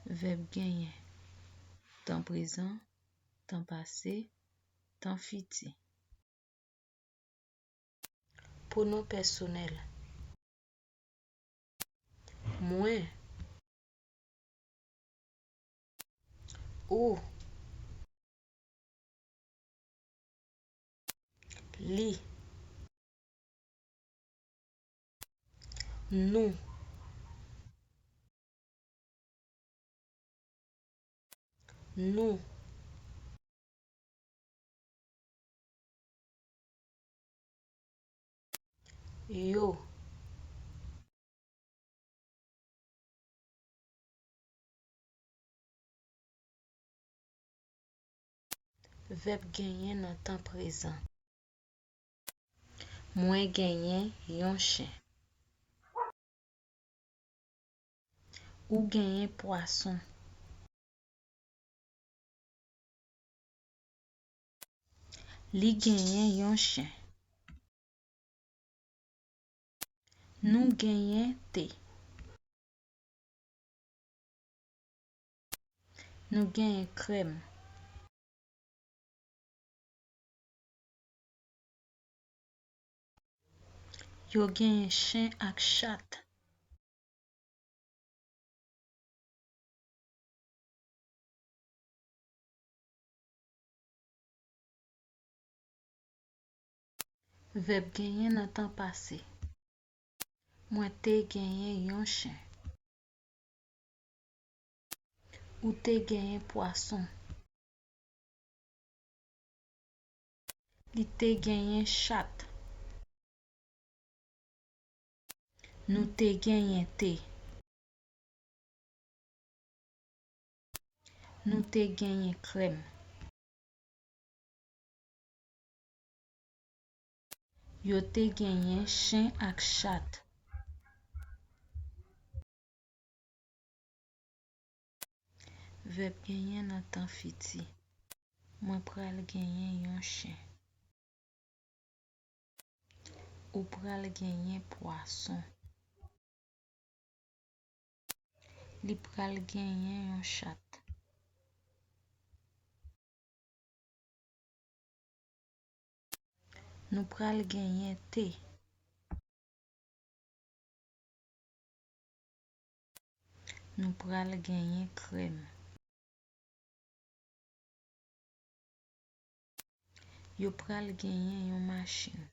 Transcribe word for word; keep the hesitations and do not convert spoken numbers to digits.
Vèb genyen. Tan prezan, tan pase, tan fiti. Pwonon pèsonèl. Mwen. Ou. Li. Nou. Nou. Yo. Vèb genyen nan tan prezan. Mwen genyen yon chen. Ou genyen pwason. Li genyen yon chen. Nou genyen te. Nou genyen krèm. Yo genyen chen ak chat. Vèb genyen nan tan pase. Mwen te genyen yon chen. Ou te genyen pwason. Li te genyen chat. Nou te genyen te. Nou te genyen krèm. Yo te genyen chen ak chat. Vèb genyen nan tan fiti. Mwen pral genyen yon chen. Ou pral genyen pwason. Li pral genyen yon chat. Nou pral genyen te. Nou pral genyen krèm. Yo pral genyen yon machin.